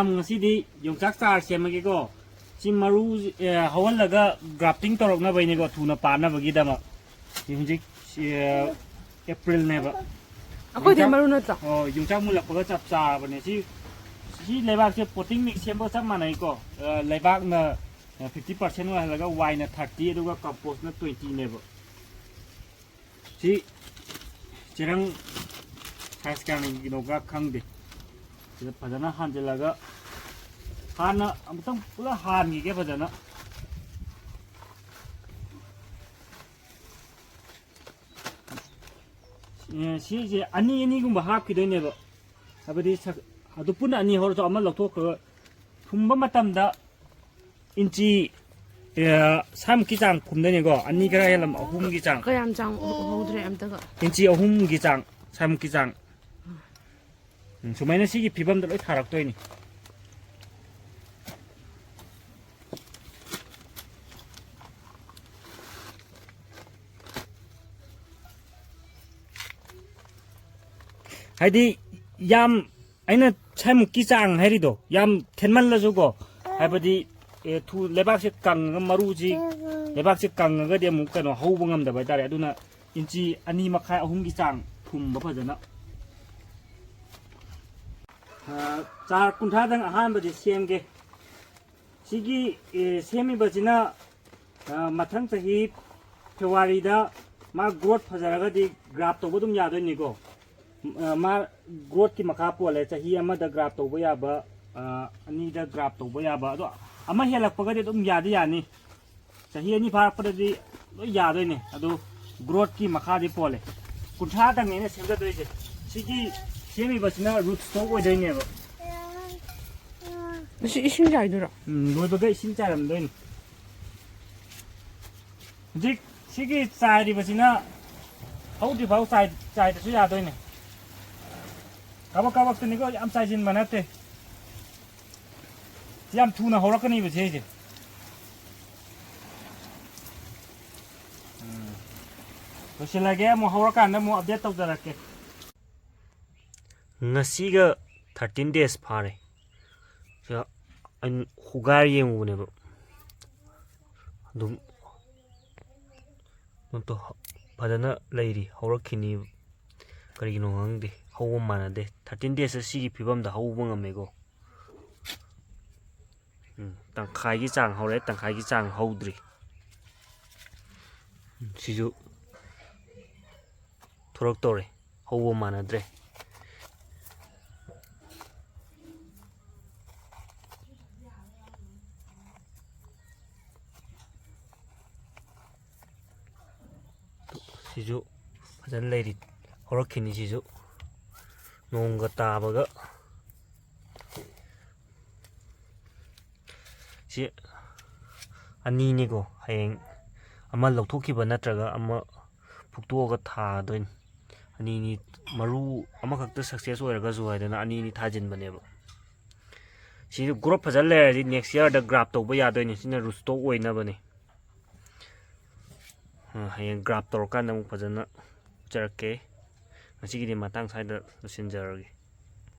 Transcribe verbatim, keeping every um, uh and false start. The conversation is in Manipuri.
ꯉꯁꯤꯗꯤ ꯌꯣꯡꯆꯥꯛ ꯆꯥꯔ ꯁꯦꯝꯃꯒꯦꯀꯣ꯫ ꯁꯤ ꯃꯔꯨ, ꯑꯦ, ꯍꯧꯍꯜꯂꯒ grafting ꯇꯧꯔꯛꯅꯕꯩꯅꯦꯀꯣ, ꯊꯨꯅ ꯄꯥꯟꯅꯕꯒꯤꯗꯃꯛ꯫ ꯁꯤ ꯍꯧꯖꯤꯛ, ꯑꯦ, April ꯅꯦꯕ꯫ ꯑꯩꯈꯣꯏꯗꯤ ꯌꯣꯡꯆꯥꯛ, ꯃꯔꯨ ꯅꯠꯇ꯭ꯔꯣ? ꯑꯣ, ꯌꯣꯡꯆꯥꯛ ꯃꯨꯜꯂꯛꯄꯒ ꯆꯞ ꯆꯥꯔꯕꯅꯦ꯫ ꯁꯤ, ꯁꯤ ꯂꯩꯕꯥꯛꯁꯦ potting mix ꯁꯦꯝꯕꯒ ꯆꯞ ꯃꯥꯟꯅꯩꯀꯣ꯫ ꯑ, ꯂꯩꯕꯥꯛꯅ, ꯑ, fifty percent ꯑꯣꯏꯍꯜꯂꯒ, ꯋꯥꯏꯅ thirty, ꯑꯗꯨꯒ compost ꯅ twenty ꯅꯦꯕ꯫ ꯁꯤ ꯆꯦꯔꯪ size ꯀꯌꯥꯅ ꯀꯩꯅꯣꯒ ꯈꯪꯗꯦ꯫ ꯁꯤꯗ ꯐꯖꯅ ꯍꯥꯟꯖꯤꯜꯂꯒ, ꯍꯥꯟꯅ ꯑꯃꯨꯛꯇꯪ ꯄꯨꯂꯞ ꯍꯥꯟꯈꯤꯒꯦ ꯐꯖꯅ꯫ ꯑꯦ, ꯁꯤꯁꯦ ꯑꯅꯤ ꯑꯅꯤꯒꯨꯝꯕ ꯍꯥꯞꯈꯤꯗꯣꯏꯅꯦꯕ꯫ ꯍꯥꯏꯕꯗꯤ ꯁꯛ-, ꯑꯗꯨ ꯄꯨꯟꯅ ꯑꯅꯤ ꯍꯧꯔꯁꯨ ꯑꯃ ꯂꯧꯊꯣꯛꯈ꯭ꯔꯒ ꯐꯨꯝꯕ ꯃꯇꯝꯗ ꯏꯟꯆꯤ, ꯑꯦ, ꯁ꯭ꯋꯥꯏꯃꯨꯛꯀꯤ ꯆꯥꯡ ꯐꯨꯝꯗꯣꯏꯅꯦꯀꯣ꯫ ꯑꯅꯤ ꯈꯔ ꯍꯦꯜꯂꯝ-, ꯑꯍꯨꯝꯒꯤ ꯆꯥꯡ꯫ ꯀꯌꯥꯝ ꯆꯥꯡ ꯎꯍꯧꯗ꯭ꯔꯦ ꯑꯝꯇꯒ꯫ ꯏꯟꯆꯤ ꯑꯍꯨꯝꯒꯤ ꯆꯥꯡ, ꯁ꯭ꯋꯥꯏꯃꯨꯛꯀꯤ ꯆꯥꯡ꯫ ꯎꯝ, ꯁꯨꯃꯥꯏꯅ ꯁꯤꯒꯤ ꯐꯤꯕꯝꯗ ꯂꯣꯏ ꯊꯥꯔꯛꯇꯣꯏꯅꯤ꯫ ꯍꯥꯏꯗꯤ ꯌꯥꯝ, ꯑꯩꯅ ꯁ꯭ꯋꯥꯏꯃꯨꯛꯀꯤ ꯆꯥꯡ ꯍꯥꯏꯔꯤꯗꯣ ꯌꯥꯝ ꯊꯦꯟꯃꯜꯂꯁꯨꯀꯣ, ꯍꯥꯏꯕꯗꯤ, ꯑꯦ, ꯊꯨ-, ꯂꯩꯕꯥꯛꯁꯦ ꯀꯪꯉꯒ ꯃꯔꯨꯁꯤ, ꯂꯩꯕꯥꯛꯁꯦ ꯀꯪꯉꯒꯗꯤ ꯑꯃꯨꯛ ꯀꯩꯅꯣ ꯍꯧꯕ ꯉꯝꯗꯕ ꯍꯥꯏꯇꯥꯔꯦ꯫ ꯑꯗꯨꯅ ꯏꯟꯆꯤ ꯑꯅꯤ ꯃꯈꯥꯏ, ꯑꯍꯨꯝꯒꯤ ꯆꯥꯡ ꯐꯨꯝꯕ ꯐꯖꯅ꯫ ꯑ, ꯆꯥꯔ ꯀꯨꯟꯊ꯭ꯔꯥꯗꯪ ꯑꯍꯥꯟꯕꯗꯤ ꯁꯦꯝꯒꯦ꯫ ꯁꯤꯒꯤ, ꯑꯦ, ꯁꯦꯝꯃꯤꯕꯁꯤꯅ, ꯑ, ꯃꯊꯪ ꯆꯍꯤ February ꯗ ꯃꯥ growth ꯐꯖꯔꯒꯗꯤ graft ꯇꯧꯕ ꯑꯗꯨꯝ ꯌꯥꯗꯣꯏꯅꯤꯀꯣ꯫ ꯑ, ꯃꯥ growth ꯀꯤ ꯃꯈꯥ ꯄꯣꯜꯂꯦ꯫ ꯆꯍꯤ ꯑꯃꯗ graft ꯇꯧꯕ ꯌꯥꯕ, ꯑ, ꯑꯅꯤꯗ graft ꯇꯧꯕ ꯌꯥꯕ, ꯑꯗꯣ ꯑꯃ ꯍꯦꯜꯂꯛꯄꯒꯗꯤ ꯑꯗꯨꯝ ꯌꯥꯗꯤ ꯌꯥꯅꯤ꯫ ꯆꯍꯤ ꯑꯅꯤ ꯐꯥꯔꯛꯄꯗꯗꯤ ꯂꯣꯏ ꯌꯥꯗꯣꯏꯅꯦ, ꯑꯗꯨ growth ꯀꯤ ꯃꯈꯥꯗꯤ ꯄꯣꯜꯂꯦ꯫ ꯀꯨꯟꯊ꯭ꯔꯥꯗꯪꯅꯦ ꯑꯩꯅ ꯁꯦꯝꯖꯗꯣꯏꯁꯦ꯫ ꯁꯤꯒꯤ ꯁꯦꯝꯃꯤꯕꯁꯤꯅ root stock ꯑꯣꯏꯗꯣꯏꯅꯦꯕ꯫ ꯃꯁꯤ ꯏꯁꯤꯡ ꯆꯥꯏꯗꯣꯏꯔꯣ? ꯎꯝ, ꯂꯣꯏꯕꯒ ꯏꯁꯤꯡ ꯆꯥꯏꯔꯝꯗꯣꯏꯅꯤ꯫ ꯍꯧꯖꯤꯛ ꯁꯤꯒꯤ ꯆꯥꯏꯔꯤꯕꯁꯤꯅ ꯍꯧꯗ꯭ꯔꯤꯐꯥꯎ ꯆꯥꯏ-, ꯆꯥꯏꯗ꯭ꯔꯁꯨ ꯌꯥꯗꯣꯏꯅꯦ꯫ ꯀꯥꯕꯛ ꯀꯥꯕꯛꯇꯅꯤꯀꯣ, ꯌꯥꯝ ꯆꯥꯏꯁꯤꯟꯕ ꯅꯠꯇꯦ꯫ ꯌꯥꯝ ꯊꯨꯅ ꯍꯧꯔꯛꯀꯅꯤꯕ ꯁꯤꯁꯦ꯫ ꯎꯝ꯫ ꯂꯣꯏꯁꯤꯜꯂꯒꯦ, ꯑꯃꯨꯛ ꯍꯧꯔꯀꯥꯟꯗ ꯑꯃꯨꯛ update ꯇꯧꯖꯔꯛꯀꯦ꯫ ꯉꯁꯤꯒ thirteen days ꯐꯥꯔꯦ꯫ ꯑꯩꯅ ꯍꯣꯒꯥꯏꯔ ꯌꯦꯡꯉꯨꯕꯅꯦꯕ, ꯑꯗꯨꯝ ꯑꯗꯨꯝ ꯐꯖꯅ ꯂꯩꯔꯤ, ꯍꯧꯔꯛꯈꯤꯅꯤ꯫ ꯀꯔꯤꯒꯤꯅꯣ ꯈꯪꯗꯦ, ꯍꯧꯕ ꯃꯥꯟꯅꯗꯦ꯫ Thirteen days ꯁꯤꯒꯤ ꯐꯤꯕꯝꯗ ꯍꯧꯕ ꯉꯝꯃꯦꯀꯣ꯫ ꯎꯝ, ꯇꯪꯈꯥꯏꯒꯤ ꯆꯥꯡ ꯍꯧꯔꯦ, ꯇꯪꯈꯥꯏꯒꯤ ꯆꯥꯡ ꯍꯧꯗ꯭ꯔꯤ꯫ ꯎꯝ, ꯁꯤꯁꯨ ꯊꯣꯔꯛꯇꯧꯔꯦ, ꯍꯧꯕ ꯃꯥꯟꯅꯗ꯭ꯔꯦ꯫ ꯁꯤꯁꯨ ꯐꯖꯅ ꯂꯩꯔꯤ, ꯍꯧꯔꯛꯈꯤꯅꯤ ꯁꯤꯁꯨ ꯅꯣꯡꯒ ꯇꯥꯕꯒ꯫ ꯁꯤ ꯑꯅꯤꯅꯤꯀꯣ, ꯍꯌꯦꯡ ꯑꯃ ꯂꯧꯊꯣꯛꯈꯤꯕ ꯅꯠꯇ꯭ꯔꯒ ꯑꯃ ꯐꯨꯛꯇꯣꯛꯑꯒ ꯊꯥꯗꯣꯏꯅꯤ꯫ ꯑꯅꯤꯅꯤ, ꯃꯔꯨ ꯑꯃꯈꯛꯇ success ꯑꯣꯏꯔꯒꯁꯨ ꯍꯥꯏꯗꯅ ꯑꯅꯤꯅꯤ ꯊꯥꯖꯤꯟꯕꯅꯦꯕ꯫ ꯁꯤꯁꯨ growth ꯐꯖꯅ ꯂꯩꯔꯗꯤ next yearꯗ graft ꯇꯧꯕ ꯌꯥꯗꯣꯏꯅꯤ꯫ ꯁꯤꯅ root stock ꯑꯣꯏꯅꯕꯅꯤ꯫ ꯑ, ꯍꯌꯦꯡ graft ꯇꯧꯔꯀꯥꯟꯗ ꯑꯃꯨꯛ ꯐꯖꯅ ꯎꯠꯆꯔꯛꯀꯦ꯫ ꯉꯁꯤꯒꯤꯗꯤ ꯃꯇꯥꯡ ꯁ꯭ꯋꯥꯏꯗ ꯂꯣꯏꯁꯤꯟꯖꯔꯒꯦ꯫